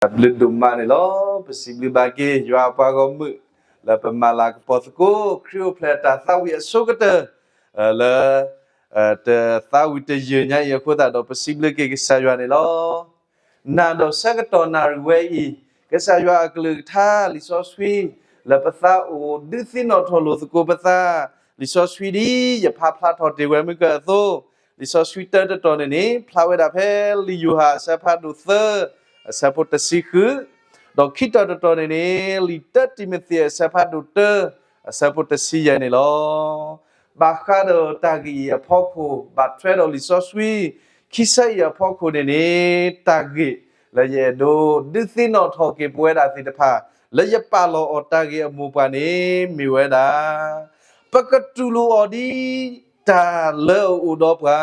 တၢ်ဘျုးဒိၣ်မးန့ၣ်လီၤ. ပစံးဘျုးဘၣ်က့ၤ ယွၤအပှၤဂီၢ်မုၢ် လၢပမၤလၤကပီၤသကိး ခရံာ်အိၣ်ဖျဲၣ်အတၢ်သးဝံၣ်အဆိကတၢၢ် လၢ တသးဝံၣ်တယုၢ်ညါအံၤအဃိသတးဒီး ပစံးဘျုးက့ၤကစၢ်ယွၤန့ၣ်လီၤ. နၤဒီးဆၢကတီၢ်နၣ်ရံၣ်ဝဲအံၤ ကစၢ်ယွၤအကလုၢ်ကထါ လံာ်စီဆှံ လၢပသးအိၣ်ဒုးသ့ၣ်နီၣ်ထီၣ်လိာ်သကိးပသး လံာ်စီဆှံဒ်ယဖးဖျါထီၣ်တ့ၢ်ဝဲမုၢ်ကၢအသိး, လံာ်စီဆှံတၢတတီၤန့ၣ်န့ၣ် ဖျါဝဲဒၣ်ဖဲလံာ်ယိၤဟၣ်အဆၢဖးဒိၣ်သၢ အဆၢဖိတဆံဃု, ဒီးခံတီၤတတီၤန့ၣ်န့ၣ် လံာ်တၢတံၤမသ့းအဆၢဖးဒိၣ်တၢ အဆၢဖိတဆံယဲၢ်န့ၣ်လီၤ. ဘၣ်ဃးဒီးတၢ်ဂ့ၢ်အံၤအဖီခိၣ် ဘၣ်ထွဲဒီးလံာ်စီဆှံ ခံဆၢအံၤအဖီခိၣ်န့ၣ်န့ၣ် တၢ်ဂ့ၢ်လၢယအဲၣ်ဒိးဒုးသ့ၣ်နီၣ်ထီၣ်က့ၤပဝဲဒၣ်သ့ၣ်တဖၣ် လၢယပာ်လီၤအီၤတၢ်ဂ့ၢ်အမိၢ်ပှၢ်န့ၣ် မ့ၢ်ဝဲဒၣ် ပကတူၢ်လိာ်အီၤဒ်တၢ်လၢအအိၣ်ဒီးပှၤ,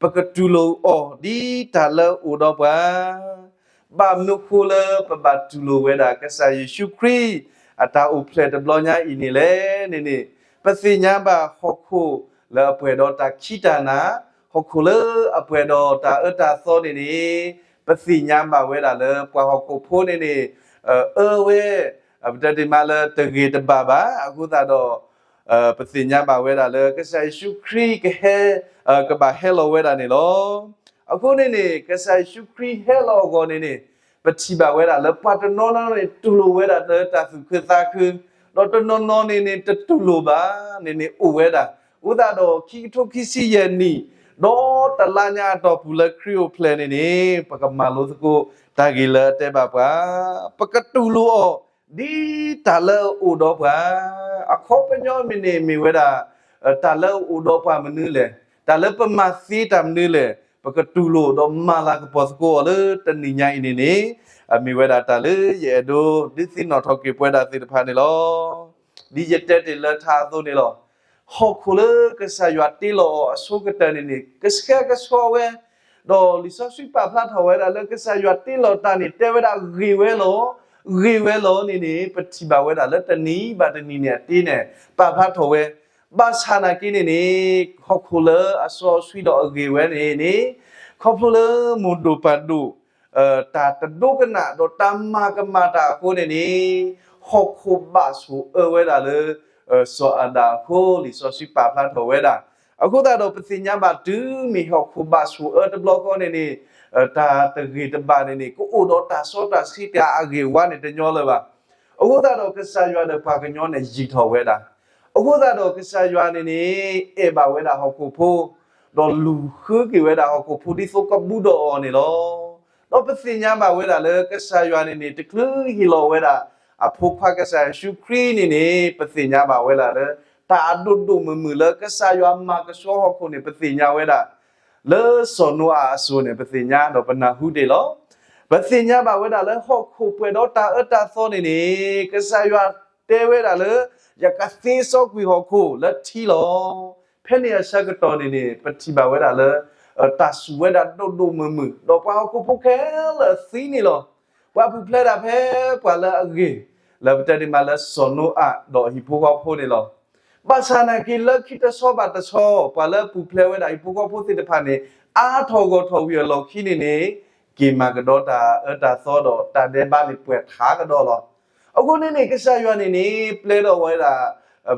ပကတူၢ်လိာ်အီၤဒ်တၢ်လၢအအိၣ်ဒီးပှၤ ဘၣ်မနုၤဃိလၢပဘၣ်တူၢ်လိာ်ဝဲဒၣ် ကစၢ်ယ့ၣ်ၡူးခရံာ် အတၢ်အိၣ်ဖျဲၣ်တဘျီညါအံၤန့ၣ်လဲၣ်န့ၣ်န့ၣ်, ပသ့ၣ်ညါဘၣ်ဟီၣ်ခိၣ်လၢအပှဲၤဒီးတၢ်ခံးတၢ်နၤ, ဟီၣ်ခိၣ်လၢအပှဲၤဒီးတၢ်အၢတၢ်သီန့ၣ်န့ၣ်, ပသ့ၣ်ညါဘၣ်ဝဲဒၣ်လၢပှၤဟီၣ်ခိၣ်ဖိန့ၣ်န့ၣ်, အၢဝဲ, ပတဲတ့ၢ်မးလၢတဂ့ၤတဘၣ်ဘၣ်, အဃိသတးဒီး ပသ့ၣ်ညါဘၣ်ဝဲဒၣ်လၢ ကစၢ်ယ့ၣ်ၡူးခရံာ်ကဟဲ, ကဘၣ်ဟဲလီၤဝဲဒၣ်န့ၣ်လီၤ. အဃိန့ၣ်န့ၣ် ကစၢ်ယ့ၣ်ၡူးခရံာ်ဟဲလီၤအဂီၢ်န့ၣ်န့ၣ်, ပထံၣ်ဘၣ်ဝဲဒၣ်လၢပှၤတနီၤနီၤန့ၣ် တူၢ်လိာ်ဝဲဒၣ်လၢတၢ်သူၣ်ခုသးခု, ဒီးတနီၤနီၤန့ၣ်န့ၣ် တတူၢ်လိာ်ဘၣ်န့ၣ်န့ၣ်အိၣ်ဝဲဒၣ်. အဃိသတးဒီးခံကထိခံဆံယဲၢ်နံၣ်, ဒီးတလါညါအတီၢ်ပူၤလၢခရံာ်အိၣ်ဖျဲၣ်န့ၣ်န့ၣ် ပကမၤလိသကိးတၢ်ဂ့ၢ်လၢအတဲဘၣ်ပှၤ, ပကတူၢ်လိာ်အီၤ ဒ်တၢ်လၢအအိၣ်ဒီးပှၤ, အခီပညီမ့ၢ်န့ၣ်မ့ၢ်ဝဲဒၣ်, တၢ်လၢအအိၣ်ဒီးပှၤမနုၤလဲၣ်, တၢ်လၢပမၤသ့တၢ်မနုၤလဲၣ်, ပကတူၢ်လိာ်ဒီးမၤလၤကပီၤသကိးအီၤလၢတနံၤညါအံၤန့ၣ်န့ၣ်, မ့ၢ်ဝဲဒၣ်တၢ်လၢယအဲၣ်ဒိးဒုးသ့ၣ်နီၣ်ထီၣ်က့ၤပဝဲဒၣ်သ့ၣ်တဖၣ်န့ၣ်လီၤ. ဒ်ယတဲတ့ၢ်လၢထါအသိးန့ၣ်လီၤ. ဟီၣ်ခိၣ်လၢကစၢ်ယွၤတ့လီၤအီၤအဆိကတၢၢ်န့ၣ်န့ၣ် ကဆှဲကဆှီဝဲ, ဒီးလံာ်စီဆှံပာ်ဖျါထီၣ်ဝဲဒၣ်လၢကစၢ်ယွၤတ့လီၤတၢ်န့ၣ် တဲဝဲဒၣ်ဂ့ၤဝဲလီၤ, ဂ့ၤဝဲလီၤန့ၣ်န့ၣ် ပထံၣ်ဘၣ်ဝဲဒၣ်လၢတနံၤဘၣ်တနံၤန့ၣ် အတ့န့ၣ် ပာ်ဖျါထီၣ်ဝဲ, ဘၣ်ဆၣ်နာ်က့န့ၣ်န့ၣ် ဟီၣ်ခိၣ်လၢအစီအဆှံဒီးအဂ့ၤဝဲန့ၣ်န့ၣ်, ခီဖျိလၢမိၢ်ဒိၣ်ပၢ်ဒိၣ် တၢ်တဒိကနၣ်ဒီးတၢ်မၤကမၣ်တၢ်အဃိန့ၣ်န့ၣ်, ဟီၣ်ခိၣ်ဘၣ်ဆိၣ်အၢဝဲဒၣ်လၢ စီၤအၤဒၣ်အဃိ လံာ်စီဆှံပာ်ဖျါထီၣ်ဝဲဒၣ်. အဃိသတးဒီးပသ့ၣ်ညါဘၣ်တုၤမ့ၢ်ဟီၣ်ခိၣ်ဘၣ်ဆိၣ်အၢတဘျီဃီန့ၣ်န့ၣ်, တၢ်တဂ့ၤတဘၣ်န့ၣ်န့ၣ် ကအိၣ်ဒီးတၢ်စီတၢ်ဆှံတၢ်အဂ့ၤအဝါန့ၣ်တညီလၢၤဘၣ်. အဃိသတးဒီးကစၢ်ယွၤဒီးပှၤကညီန့ၣ်ယံာ်ထီၣ်ဝဲဒၣ်. အဃိသတးဒီးကစၢ်ယွၤန့ၣ်န့ၣ် အဲၣ်ဘၣ်ဝဲဒၣ်ဟီၣ်ခိၣ်ဖိ ဒီးလူၤဃုက့ၤဝဲဒၣ်ဟီၣ်ခိၣ်ဖိဒ်သိးကဘူးဒီးအီၤန့ၣ်လီၤ. ဒီးပသ့ၣ်ညါဘၣ်ဝဲဒၣ်လၢကစၢ်ယွၤန့ၣ်န့ၣ် တချုးဟ့ၣ်လီၤဝဲဒၣ် အဖိခွါကစၢ်ယ့ၣ်ၡူးခရံာ်န့ၣ်န့ၣ် ပသ့ၣ်ညါဘၣ်ဝဲဒၣ်လၢ တၢ်အဒိၣ်ဒိၣ်မုၢ်မုၢ်လၢကစၢ်ယွၤမၤကဆှီဟီၣ်ခိၣ်န့ၣ် ပသ့ၣ်ညါဝဲဒၣ် လၢစီၤနိအၤအစိၤန့ၣ် ပသ့ၣ်ညါဒီးပနၢ်ဟူတ့ၢ်လီၤ. ပသ့ၣ်ညါဘၣ်ဝဲဒၣ်လၢဟီၣ်ခိၣ်ပှဲၤဒီးတၢ်အၢတၢ်သီန့ၣ်န့ၣ် ကစၢ်ယွၤတဲဝဲဒၣ်လၢ ယကသ့စီကွံာ်ဟီၣ်ခိၣ်လၢထံလီၤ. ဖဲန့ၣ်အဆၢကတီၢ်န့ၣ်န့ၣ် ပထံၣ်ဘၣ်ဝဲဒၣ်လၢ တၢ်စူၢ်ဝဲဒၣ်ဒိၣ်ဒိၣ်မုၢ်မုၢ် ဒီးပှၤဟီၣ်ခိၣ်ဖိခဲလၢာ်သံန့ၣ်လီၤ. ပှၤပူၤဖျဲးဒၣ်ဖဲပှၤလၢအဂ့ၤ လၢပတဲဒ်မးလၢစီၤနိအၤဒီးအဟံၣ်ဖိဃီဖိန့ၣ်လီၤ. ဘၣ်ဆၣ်နာ်က့လၢခံတဆီဘၣ်တဆီ ပှၤလၢအပူၤဖျဲးဝဲဒၣ်ဟံၣ်ဖိဃီဖိသ့ၣ်တဖၣ်န့ၣ် အါထီၣ်ဂီၢ်ထီၣ်ဝံၤအလီၢ်ခံန့ၣ်န့ၣ် က့ၤမၤကဒီးတၢ်အၢတၢ်သီဒီးတၢ်ဒဲးဘးန့ၣ်ပှဲၤထးကဒီးလီၤ. အဃိန့ၣ်န့ၣ် ကစၢ်ယွၤန့ၣ်န့ၣ် ပျဲဒီးဝဲဒၣ်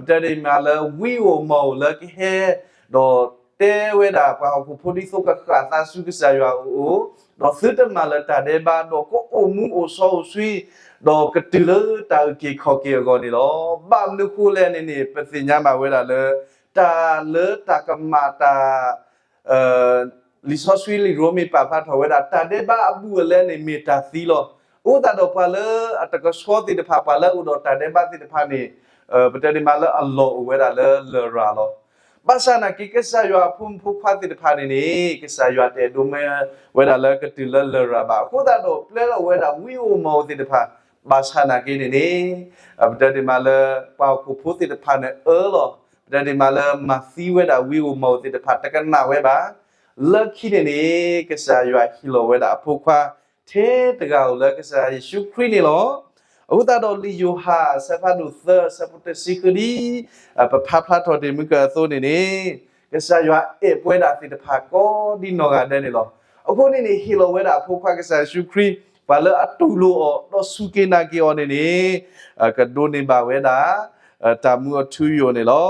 ပတဲဒ်မးလၢဝံဧိၤမၤဧိၤလၢကဟဲ ဒီးတဲဝဲဒၣ်ပှၤဟီၣ်ခိၣ်ဖိဒ်သိးကဃၣ်သးဆူကစၢ်ယွၤအအိၣ်, ဒီးသုတမၤလၢၤတၢ်ဒဲးဘး ဒီးကအိၣ်မူအိၣ်စီအိၣ်ဆှံ ဒီးကတုၤလၢတၢ်အုၣ်က့ၤခီၣ်က့ၤအဂီၢ်န့ၣ်လီၤ. ဘၣ်မနုၤဃိလဲၣ်န့ၣ်န့ၣ် ပသ့ၣ်ညါဘၣ်ဝဲဒၣ်လၢ တၢ်လၢတၢ်ကမၣ်တၢ် လံာ်စီဆှံလံာ်ရိမ့ၤပာ်ဖျါထီၣ်ဝဲဒၣ် တၢ်ဒဲးဘးအဘူးအလဲန့ၣ်မ့ၢ်တၢ်သံလီၤ. အဃိသတးဒီးပှၤလၢအတကဆှီသ့ၣ်တဖၣ် ပှၤလၢအအိၣ်ဒီးတၢ်ဒဲးဘးသ့ၣ်တဖၣ်န့ၣ် ပတဲဒ်မးလၢအလီၢ်အိၣ်ဝဲဒၣ်လၢလရာ်လီၤ. ဘၣ်ဆၣ်နာ်က့ကစၢ်ယွၤအဖိမုၣ်ဖိခွါသ့ၣ်တဖၣ်န့ၣ်န့ၣ် ကစၢ်ယွၤတအဲၣ်ဒိးမၢဝဲဒၣ်လၢကတုၤလၢလရာ်ဘၣ်. အဃိသတးဒီးပျဲလီၤဝဲဒၣ်ဝံဧိၤမၤဧိၤသ့ၣ်တဖၣ် ဘၣ်ဆၣ်နာ်က့န့ၣ်န့ၣ် ပတဲဒ်မးလၢ ပှၤဟီၣ်ခိၣ်ဖိသ့ၣ်တဖၣ်န့ၣ်အၢလီၤ. ပတဲဒ်မးလၢမၤသံဝဲဒၣ်ဝံဧိၤမၤဧိၤသ့ၣ်တဖၣ် တကနၣ်ဝဲဘၣ်. လၢခံန့ၣ်န့ၣ် ကစၢ်ယွၤဟ့ၣ်လီၤဝဲဒၣ်အဖိခွါ ထဲတဂၤဧိၤလၢကစၢ်ယ့ၣ်ၡူးခရံာ်န့ၣ်လီၤ. အဃိသတးဒီးလံာ်ယိၤဟၣ်အဆၢဖးဒိၣ်သၢ အဆၢဖိတဆံဃုဒ် ပဖးဖျါထီၣ်တ့ၢ်မုၢ်ကၢအသိးန့ၣ်န့ၣ် ကစၢ်ယွၤအဲၣ်ပဝဲဒၣ်သ့ၣ်တဖၣ်ကိးဒ်နီၢ်ဂၤဒဲးန့ၣ်လီၤ. အဃိန့ၣ်န့ၣ် ဟ့ၣ်လီၤဝဲဒၣ်အဖိခွါကစၢ်ယ့ၣ်ၡူးခရံာ် ပှၤလၢအတူၢ်လိာ်အီၤ ဒီးစူၢ်က့ၤနာ်က့ၤအီၤန့ၣ်န့ၣ် ကဒိးန့ၢ်ဘၣ်ဝဲဒၣ် တၢ်မူအထူအယိာ်န့ၣ်လီၤ.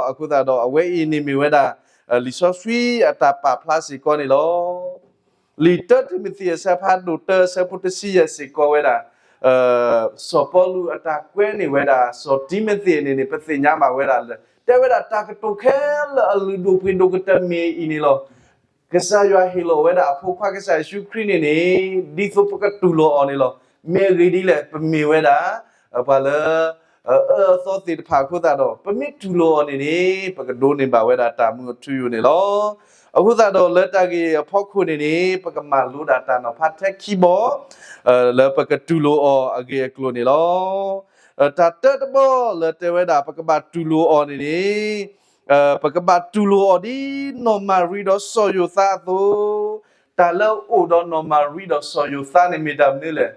အဃိသတးဒီး အဝဲအံၤန့ၣ်မ့ၢ်ဝဲဒၣ် လံာ်စီဆှံအတၢ်ပာ်ဖျါစ့ၢ်ကီးန့ၣ်လီၤ. လံာ်တၢတံၤမသ့းအဆၢဖးဒိၣ်တၢ အဆၢဖိတဆံယဲၢ်စ့ၢ်ကီးဝဲဒၣ် စီၤပီလူးအတၢ်ကွဲးန့ၢ်ဝဲဒၣ် စီၤတံၤမသ့းန့ၣ်န့ၣ် ပသ့ၣ်ညါဘၣ်ဝဲဒၣ်လၢ တဲဝဲဒၣ်တၢ်ကတိၤခဲလၢာ်အလုၢ်ဒိၣ်ပှ့ၤဒိၣ်ကတၢၢ်မ့ၢ်အံၤန့ၣ်လီၤ. ကစၢ်ယွၤဟ့ၣ်လီၤဝဲဒၣ်အဖိခွါကစၢ်ယ့ၣ်ၡူးခရံာ်န့ၣ်န့ၣ် ဒ်သိးပကတူၢ်လိာ်အီၤန့ၣ်လီၤ. မ့ၢ်အဂ့ၢ်ဒ်လဲၣ် ပမ့ၢ်ဝဲဒၣ် ပှၤလၢ အအၢအသီသ့ၣ်တဖၣ်အဃိသတးဒီး ပမ့ၢ်တူၢ်လိာ်အီၤန့ၣ်န့ၣ် ပကဒိးန့ၢ်ဘၣ်ဝဲဒၣ်တၢ်မူအထူအယိာ်န့ၣ်လီၤ. အဃိသတးဒီးလၢတၢ်ဂ့ၢ်အဖီခိၣ်န့ၣ်န့ၣ် ပကမၤလိဒၣ်တၢ်နီၤဖးထဲခံဘီ လၢပကတူၢ်လိာ်အီၤအဂ့ၢ်အကျိၤန့ၣ်လီၤ. တၢ်တၢတဘီလၢတဲဝဲဒၣ် ပကဘၣ်တူၢ်လိာ်အီၤန့ၣ်န့ၣ် ပကဘၣ်တူၢ်လိာ်အီၤဒ်နီၢ်မၤရံဒီးစီၤယိၤသးအသိး, တၢ်လၢအအိၣ်ဒီးနီၢ်မၤရံဒီးစီၤယိၤသးန့ၣ်မ့ၢ်တၢ်မနုၤလဲၣ်.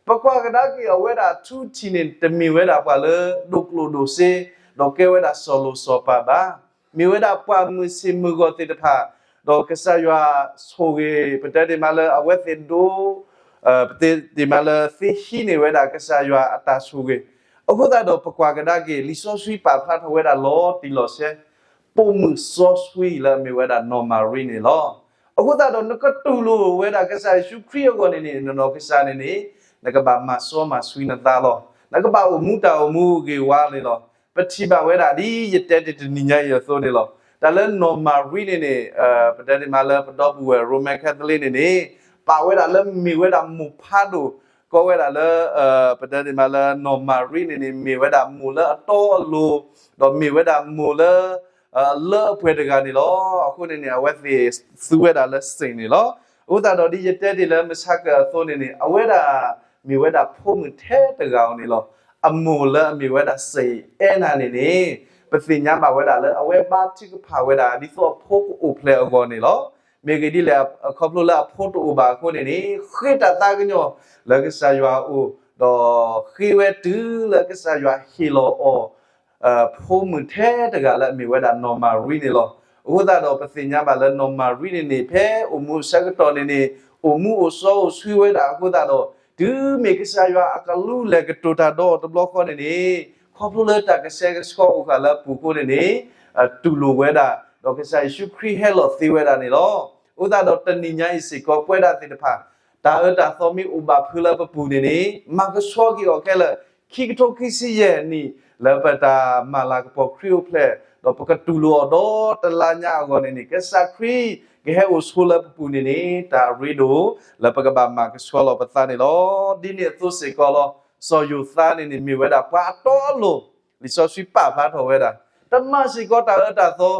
ပကွၢ်ကဒါက့ၤအဝဲဒၣ်ထူထံၣ်န့ၣ် တမ့ၢ်ဝဲဒၣ်ပှၤလၢဒိးကျိၣ်ဒိးစ့ ဒီးကဲဝဲဒၣ်စီၤလိၤစီၤပၤဘၣ်. မ့ၢ်ဝဲဒၣ်ပှၤမုၢ်ဆ့ၣ်မုၢ်ဂီၤသ့ၣ်တဖၣ်, ဒီးကစၢ်ယွၤဆိၣ်ဂ့ၤ ပတဲတ့ၢ်မးလၢအဝဲသ့ၣ်ဒိ ပတဲတ့ၢ်မးလၢသ့ဟံးန့ၢ်ဝဲဒၣ်ကစၢ်ယွၤအတၢ်ဆိၣ်ဂ့ၤ. အဃိသတးဒီးပကွၢ်ကဒါက့ၤ လံာ်စီဆှံပာ်ဖျါထီၣ်ဝဲဒၣ်လီၤတံၢ်လီၤဆဲး ပိာ်မုၣ်စီဆှံလၢအမ့ၢ်ဝဲဒၣ်နီၢ်မၤရံန့ၣ်လီၤ. အဃိသတးဒီးနကတူၢ်လိာ်ဝဲဒၣ်ကစၢ်ယ့ၣ်ၡူးခရံာ်အဂီၢ်န့ၣ်န့ၣ် နနီၢ်ကစၢ်န့ၣ်န့ၣ် နကဘၣ်မၤစီမၤဆှံနသးလီၤ. နကဘၣ်အိၣ်မူတၢ်အိၣ်မူဂ့ၤဝါန့ၣ်လီၤ. ပထံၣ်ဘၣ်ဝဲဒၣ်ဒ်ယတဲတ့ၢ်တနံၤညါအံၤအသိးန့ၣ်လီၤ. တၢ်လၢနီၢ်မၤရံန့ၣ်န့ၣ် ပတဲတ့ၢ်မးလၢပဒီပုၢ်ဝဲၢ် Roman Catholic န့ၣ်န့ၣ် ပာ်ဝဲဒၣ်လၢမ့ၢ်ဝဲဒၣ်မိၢ်ဖးဒိၣ် ကီဝဲဒၣ်လၢ ပတဲတ့ၢ်မးလၢနီၢ်မၤရံန့ၣ်န့ၣ် မ့ၢ်ဝဲဒၣ်မိၢ်လၢအတီအလိၤ, ဒီးမ့ၢ်ဝဲဒၣ်မိၢ်လၢ လၢအပှဲၤတဂၤန့ၣ်လီၤ. အဃိန့ၣ်န့ၣ် အဝဲသ့ၣ်သူဝဲဒၣ်လၢ saint န့ၣ်လီၤ. အဃိသတးဒီးဒ်ယတဲတ့ၢ်လၢမဆါကၢအသိးန့ၣ်န့ၣ် အဝဲဒၣ်မ့ၢ်ဝဲဒၣ်ဖိမုၣ်ထဲတဂၤဧိၤန့ၣ်လီၤ. အမိၢ်လၢအမ့ၢ်ဝဲဒၣ် saint Anna န့ၣ်န့ၣ် ပသ့ၣ်ညါဘၣ်ဝဲဒၣ်လၢအဝဲဘါထုကဖၣ်ဝဲဒၣ် ဒ်သိးအဖိကအိၣ်ဖျဲၣ်အဂီၢ်န့ၣ်လီၤ. မ့ၢ်ဂ့ၢ်ဒ်လဲၣ် ခီဖျိလၢအဖိတအိၣ်ဘၣ်အဃိန့ၣ်န့ၣ် ဃ့တၢ်သးကညီၤလၢကစၢ်ယွၤအအိၣ်, ဒီးဃ့ဝဲတုၤလၢကစၢ်ယွၤဟ့ၣ်လီၤအီၤ ဖိမုၣ်ထဲတဂၤလၢအမ့ၢ်ဝဲဒၣ်နီၢ်မၤရံန့ၣ်လီၤ. အဃိသတးဒီးပသ့ၣ်ညါဘၣ်လၢနီၢ်မၤရံန့ၣ်န့ၣ် ဖဲအိၣ်မူအဆၢကတီၢ်န့ၣ်န့ၣ် အိၣ်မူအိၣ်စီအိၣ်ဆှံဝဲဒၣ်အဃိသတးဒီး တုၤမ့ၢ်ကစၢ်ယွၤအကလူးလဲၤကတိၤတၢ်ဒီးအီၤတဘျီဃီန့ၣ်န့ၣ် ခီဖျိလၢတၢ်ကဆှဲကဆှီအိၣ်ဃာ်လၢအပူၤအဃိန့ၣ်န့ၣ် တူၢ်လိာ်ဝဲဒၣ် ဒီးကစၢ်ယ့ၣ်ၡူးခရံာ်ဟဲလီၤသ့ဝဲဒၣ်န့ၣ်လီၤ. အဃိသတးဒီးတနံၤညါအံၤစ့ၢ်ကီး ပဝဲဒၣ်သ့ၣ်တဖၣ် တၢ်အၢတၢ်သီမ့ၢ်အိၣ်ဘၣ်ဖုးလၢပပူၤန့ၣ်န့ၣ် မၤကဆှီက့ၤအီၤခဲလၢာ် ခံကထိခံဆံယဲၢ်နံၣ် လၢပတၢ်မၤလၤကပီၤခရံာ်အိၣ်ဖျဲၣ် ဒီးပကတူၢ်လိာ်အီၤဒီးတလါညါအဂီၢ်န့ၣ်န့ၣ် ကစၢ်ခရံာ်ကဟဲအိၣ်ဆိးလၢပပူၤန့ၣ်န့ၣ် တၢ်ရ့ဒိၣ်လၢပကဘၣ်မၤကဆှီလီၤပသးန့ၣ်လီၤ. ဒ်န့ၣ်အသိးစ့ၢ်ကီးလီၤ. စီၤယိၤသးန့ၣ်န့ၣ် မ့ၢ်ဝဲဒၣ်ပှၤအတီအလိၤ လံာ်စီဆှံပာ်ဖျါထီၣ်ဝဲဒၣ် တမၤစ့ၢ်ကီးတၢ်အၢတၢ်သီ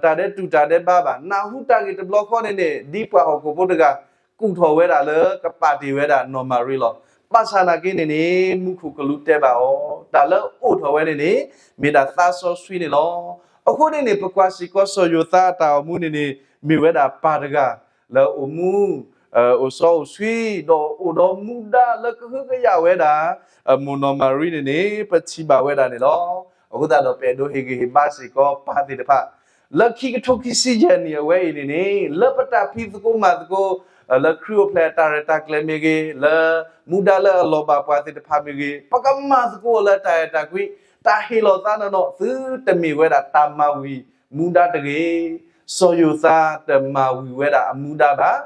တၢ်ဒဲးတူၢ်တၢ်ဒဲးဘါဘၣ်. နၢ်ဟူတၢ်ဂ့ၢ်တဘျီဃီန့ၣ်န့ၣ် ဒ်ပှၤဟီၣ်ခိၣ်ဖိတဂၤ ကူၣ်ထီၣ်ဝဲဒၣ်လၢကပာ်တ့ၢ်ဝဲဒၣ်နီၢ်မၤရံလီၤ. ဘၣ်ဆၣ်နာ်က့န့ၣ်န့ၣ် မူခိၣ်ကလူးတဲဘၣ်အီၤ တၢ်လၢအအိၣ်ထီၣ်ဝဲန့ၣ်န့ၣ် မ့ၢ်ဒၣ်သးစီဆှံန့ၣ်လီၤ. အဃိန့ၣ်န့ၣ် ပကွၢ်စ့ၢ်ကီးစီၤယိၤသးအတၢ်အိၣ်မူန့ၣ်န့ၣ် မ့ၢ်ဝဲဒၣ်ပၢ်တဂၤ လၢအိၣ်မူ အိၣ်စီအိၣ်ဆှံ ဒီးအိၣ်ဒီးမူဒါလၢကဟုကယာ်ဝဲဒၣ် မိၢ်နီၢ်မၤရံန့ၣ်န့ၣ် ပထံၣ်ဘၣ်ဝဲဒၣ်န့ၣ်လီၤ. အဃိသတးဒီးပအဲၣ်ဒိးဟ့ၣ်ဂံၢ်ဟ့ၣ်ဘါစ့ၢ်ကီးပၢ်သ့ၣ်တဖၣ် လၢခံကထိခံဆံယဲၢ်နံၣ်အဝဲအံၤန့ၣ်န့ၣ် လၢပတၢ်ဖံးသကိးမၤသကိး လၢခရံာ်အိၣ်ဖျဲၣ်အတၢ်ရဲၣ်တၢ်ကျဲၤမ့ၢ်ဂ့ၤ လၢမူဒါလၢအလီၤဘၣ်ပှၤသ့ၣ်တဖၣ်မ့ၢ်ဂ့ၤ ပကမၤသကိးလၢတၢ်အဲၣ်တၢ်ကွံ တၢ်ဟ့ၣ်လီၤသးနီၢ်နီၢ် သုတမ့ၢ်ဝဲဒၣ်တၢ်မၤဝံၤမူဒါတဂ့ၤ. စီၤယိၤသးတမၤဝံၤဝဲဒၣ်အမူဒါဘၣ်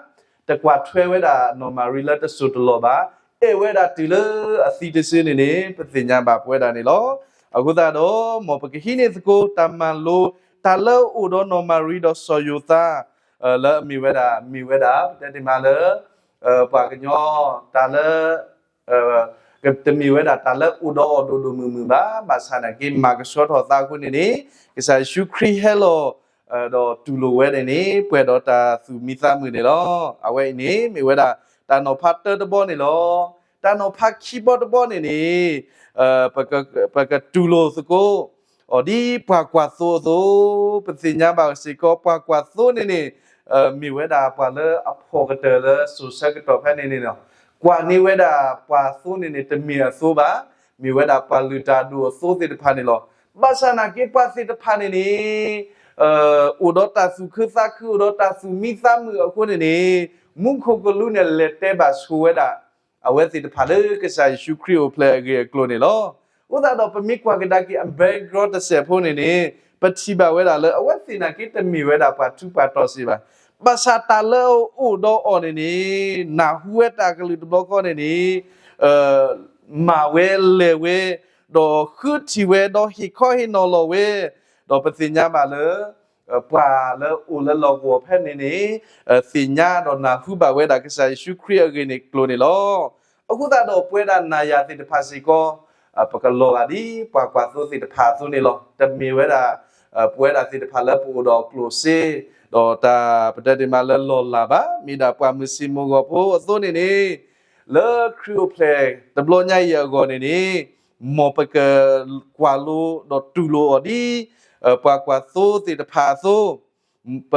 တကွၢ်ထွဲဝဲဒၣ်နီၢ်မၤရံလၢတစိၢ်တလီၢ်ဘၣ်, အဲၣ်ဝဲဒၣ်တုၤလၢအသံတစုန့ၣ်န့ၣ် ပသ့ၣ်ညါဘၣ်ပဝဲဒၣ်န့ၣ်လီၤ. အဃိသတးဒီး မ်ပကဟံးန့ၢ်သကိးတၢ်မၤလိ တၢ်လၢအအိၣ်ဒီးနီၢ်မၤရံဒီးစီၤယိၤသး လၢအမ့ၢ်ဝဲဒၣ် မ့ၢ်ဝဲဒၣ် ပတဲတ့ၢ်မးလၢ ပှၤကညီ တၢ်လၢ တမ့ၢ်ဝဲဒၣ်တၢ်လၢအိၣ်ဒီးအီၤဒိၣ်ဒိၣ်မုၢ်မုၢ်ဘၣ်. ဘၣ်ဆၣ်နာ်က့ မၤကဆှီထီၣ်သးအဃိန့ၣ်န့ၣ် ကစၢ်ယ့ၣ်ၡူးခရံာ်ဟဲလီၤ ဒီးတူၢ်လိာ်ဝဲန့ၣ်န့ၣ် ပှဲၤဒီးတၢ်သူၣ်မံသးမုာ်န့ၣ်လီၤ. အဝဲအံၤန့ၣ် မ့ၢ်ဝဲဒၣ်တၢ်နီၤဖးတၢတဘီန့ၣ်လီၤ. တၢ်နီၤဖးခံဘီတဘီန့ၣ်န့ၣ် ပကတူၢ်လိာ်သကိး အီၤဒ်ပှၤကွၢ်သိအသိး, ပသ့ၣ်ညါဘၣ်စ့ၢ်ကီး ပှၤကွၢ်သိန့ၣ်န့ၣ် မ့ၢ်ဝဲဒၣ်ပှၤလၢအဖှီၣ်ကတၢၢ်လၢစိၤဆၢကတီၢ်ဖဲန့ၣ်န့ၣ်လီၤ. ကွၢ်န့ၢ်ဝဲဒၣ်ပှၤသိန့ၣ်န့ၣ် တမ့ၢ်အသိဘၣ်, မ့ၢ်ဝဲဒၣ်ပှၤလုၢ်တၢ်ဒိၣ်အသိသ့ၣ်တဖၣ်န့ၣ်လီၤ. ဘၣ်ဆၣ်နာ်က့ ပှၤသ့ၣ်တဖၣ်န့ၣ်န့ၣ် အိၣ်ဒီးတၢ်သူၣ်ခုသးခု အိၣ်ဒီးတၢ်သူၣ်မံသးမုာ်အဃိန့ၣ်န့ၣ် မူခိၣ်ကလူးန့ၣ် လဲၤတဲဘၣ်ဆိဝဲဒၣ် အဝဲသ့ၣ်တဖၣ်လၢကစၢ်ယ့ၣ်ၡူးခရံာ်အိၣ်ဖျဲၣ်အဂ့ၢ်အကျိၤန့ၣ်လီၤ. အဃိသတးဒီး ပမ့ၢ်ကွၢ်ကဒါက့ၤအ background တစဲးဖိန့ၣ်န့ၣ် ပထံၣ်ဘၣ်ဝဲဒၣ်လၢ အဝဲသ့ၣ်နာ်က့တမ့ၢ်ဝဲဒၣ်ပှၤထူးပှၤတီၤစ့ၢ်ဘၣ်. ဘၣ်ဆၣ်တၢ်လၢအအိၣ်ဒီးအီၤန့ၣ်န့ၣ် နၢ်ဟူဝဲတၢ်ကလုၢ်တဘျီဃီန့ၣ်န့ၣ် မၤဝဲလဲၤဝဲ, ဒီးဃုထံၣ်ဝဲဒီးဟ့ၣ်ခီဟ့ၣ်နီၤလီၤဝဲ, ဒီးပသ့ၣ်ညါဘၣ်လၢ ပှၤလၢအိၣ်လၢလီၢ်ကဝီၤဖဲန့ၣ်န့ၣ် သ့ၣ်ညါဒီးနၢ်ဟူဘၣ်ဝဲဒၣ်ကစၢ်ယ့ၣ်ၡူးခရံာ်အဂ့ၢ်န့ၣ်ကျိၤန့ၣ်လီၤ. အဃိသတးဒီးပဝဲဒၣ်နၤယၤသ့ၣ်တဖၣ်စ့ၢ်ကီး ပကလီၤဂာ်ဒ်ပှၤကွၢ်သိသ့ၣ်တဖၣ်အသိးန့ၣ်လီၤ. တမ့ၢ်ဝဲဒၣ် ပဝဲဒၣ်သ့ၣ်တဖၣ်လၢပအိၣ်ဒီးကျိၣ်စ့ ဒီးတၢ်ပတဲတ့ၢ်မးလၢလီၢ်လၤဘၣ်, မ့ၢ်ဒၣ်ပှၤမုၢ်ဆ့ၣ်မိၢ်ဂီၢ်ဖိအသိးန့ၣ်န့ၣ် လၢခရံာ်အိၣ်ဖျဲၣ်တဘျီညါအံၤအဂီၢ်န့ၣ်န့ၣ် မ်ပကကွၢ်လိဒီးတူၢ်လိာ်အီၤဒ် ပှၤကွၢ်သိသ့ၣ်တဖၣ်အသိး, ပ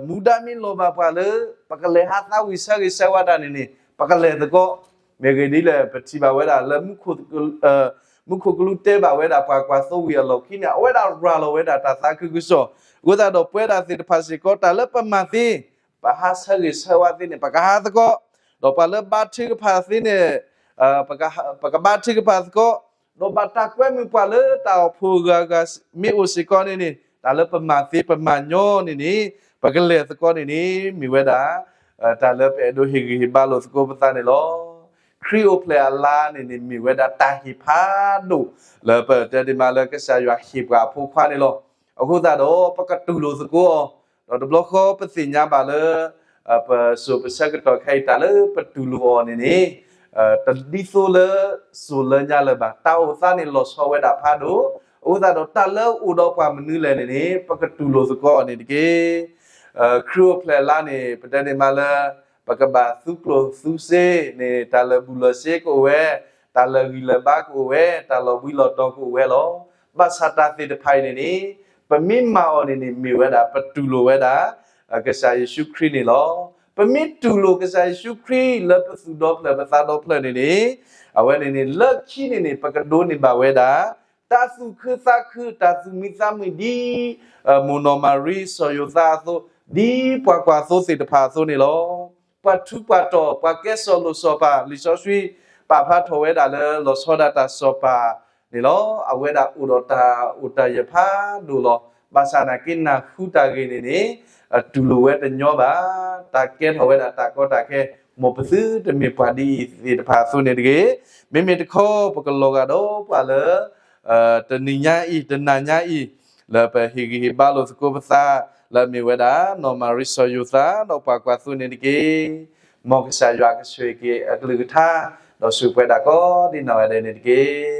မူဒါမ့ၢ်လီၤဘၣ်ပှၤလၢ ပကလဲၤဟးသးဝံၣ်ဆၢဂ့ၤဆၢဝါတၢ်န့ၣ်န့ၣ် ပကလဲၤသကိး. မ့ၢ်ဂ့ၢ်ဒ်လဲၣ် ပထံၣ်ဘၣ်ဝဲဒၣ်လၢ မူခိၣ်ကလူးတဲဘၣ်ဝဲဒၣ်ပှၤကွၢ်သိဝံၤအလီၢ်ခံန့ၣ် အဝဲဒၣ်ရၤလီၤဝဲဒၣ်တၢ်သးခုကစီၣ်. အဃိသတးဒီးပဝဲဒၣ်သ့ၣ်တဖၣ်စ့ၢ်ကီး တၢ်လၢပမၤသ့ ပဟးဆၢဂ့ၤဆၢဝါသ့န့ၣ် ပကဟးသကိး, ဒီးပှၤလၢဘါထုကဖၣ်သ့န့ၣ် ပကဘါထုကဖၣ်သကိး, ဒီးဘၣ်တၢ်ကွဲမုာ်ပှၤလၢတၢ်အိၣ်ဖှိၣ်အဂၤဂၤမ့ၢ်အိၣ်စ့ၢ်ကီးန့ၣ်န့ၣ် တၢ်လၢပမၤသ့ပမၤညီန့ၣ်န့ၣ် ပကလဲၤသကိးန့ၣ်န့ၣ် မ့ၢ်ဝဲဒၣ် တၢ်လၢပအဲၣ်ဒိးဟ့ၣ်ဂံၢ်ဟ့ၣ်ဘါလိာ်သကိးပသးန့ၣ်လီၤ. ခရံာ်အိၣ်ဖျဲၣ်အလါန့ၣ်န့ၣ် မ့ၢ်ဝဲဒၣ်တၢ်ဟ့ၣ်ဖးဒိၣ် လၢပတဲဒ်မးလၢကစၢ်ယွၤဟ့ၣ်ပှၤအဖိခွါန့ၣ်လီၤ. အဃိသတးဒီး ပကတူၢ်လိာ်သကိးအီၤ, ဒီးတဘျီဃီပသ့ၣ်ညါဘၣ်လၢ ပစိၤပဆၢကတီၢ်ခဲအံၤ တၢ်လၢပတူၢ်လိာ်အီၤန့ၣ်န့ၣ် တဒ်သိးလၢစိၤလၢညါလၢၤဘၣ်. တၢ်အိၣ်သးန့ၣ်လီၤဆီဝဲဒၣ်ဖးဒိၣ်. အဃိသတးဒီး တၢ်လၢအိၣ်ဒီးပှၤမနုၤလဲၣ်န့ၣ်န့ၣ် ပကတူၢ်လိာ်သကိးအီၤန့ၣ်တက့ၢ်. ခရံာ်အိၣ်ဖျဲၣ်အလါန့ၣ် ပတဲဒ်မးလၢ ပကဘၣ်သူကျိၣ်သူစ့န့ၣ် တၢ်လၢာ်ဘူၣ်လၢာ်စ့ကအိၣ်ဝဲ, တၢ်လၢာ်ဂံၢ်လၢာ်ဘါကအိၣ်ဝဲ, တၢ်လီၤဘှံးလီၤတီၤကအိၣ်ဝဲလီၤ. ဘၣ်ဆၣ်တၢ်သ့ၣ်တဖၣ်အံၤန့ၣ်န့ၣ် ပမ့ၢ်မၤအီၤန့ၣ်န့ၣ် မ့ၢ်ဝဲဒၣ် ပတူၢ်လိာ်ဝဲဒၣ် ကစၢ်ယ့ၣ်ၡူးခရံာ်န့ၣ်လီၤ. ပမ့ၢ်တူၢ်လိာ်ကစၢ်ယ့ၣ်ၡူးခရံာ်လၢပသူၣ်ဒီဖျၢၣ်ပသးဒီဖျၢၣ်န့ၣ်န့ၣ် အဝဲန့ၣ်န့ၣ် လၢခံန့ၣ်န့ၣ် ပကဒိးန့ၢ်ဘၣ်ဝဲဒၣ် တၢ်သူၣ်ခုသးခု တၢ်သူၣ်မံသးမုာ်ဒ် မိၢ်နီၢ်မၤရံစီၤယိၤသးအသိး, ဒ်ပှၤကွၢ်သိသ့ၣ်တဖၣ်အသိးန့ၣ်လီၤ. ပှၤထူးပှၤတီၤ ပှၤကဲစီၣ်လိၣ်စီၣ်ပၤ လံာ်စီဆှံပာ်ဖျါထီၣ်ဝဲဒၣ်လၢလီၤဆီဒၣ်တၢ်စီၤပၤန့ၣ်လီၤ. အဝဲဒၣ်အိၣ်ဒီးတၢ်အိၣ်တၢ်ယၢၤဖးဒိၣ်လီၤ. ဘၣ်ဆၣ်နာ်က့နၢ်ဟူတၢ်ဂ့ၢ်န့ၣ်န့ၣ် တူၢ်လိာ်ဝဲတညီဘၣ်. တၢ်ကဲထီၣ်ဝဲဒၣ်တၢ်ကီတၢ်ခဲ, မ်ပသုတမ့ၢ်ပှၤဒ်အံၤသ့ၣ်တဖၣ်အသိးန့ၣ်တဂ့ၤ. မ့မ့ၢ်တခီ ပကလီၤဂာ်ဒီးပှၤလၢ တနံၤညါအံၤ တနၤညါအံၤ လၢပဟ့ၣ်ဂံၢ်ဟ့ၣ်ဘါလိာ်သကိးပသး လၢအမ့ၢ်ဝဲဒၣ် နီၢ်မၤရံစီၤယိၤသး ဒီးပှၤကွၢ်သိန့ၣ်တက့ၢ်. မ်ကစၢ်ယွၤကဆိၣ်ဂ့ၤက့ၤအကလုၢ်ကထါ ဒီးဆိၣ်ပှဲၤဒၣ်ကိးဒ်နီၢ်ဂၤဒဲးန့ၣ်တက့ၢ်.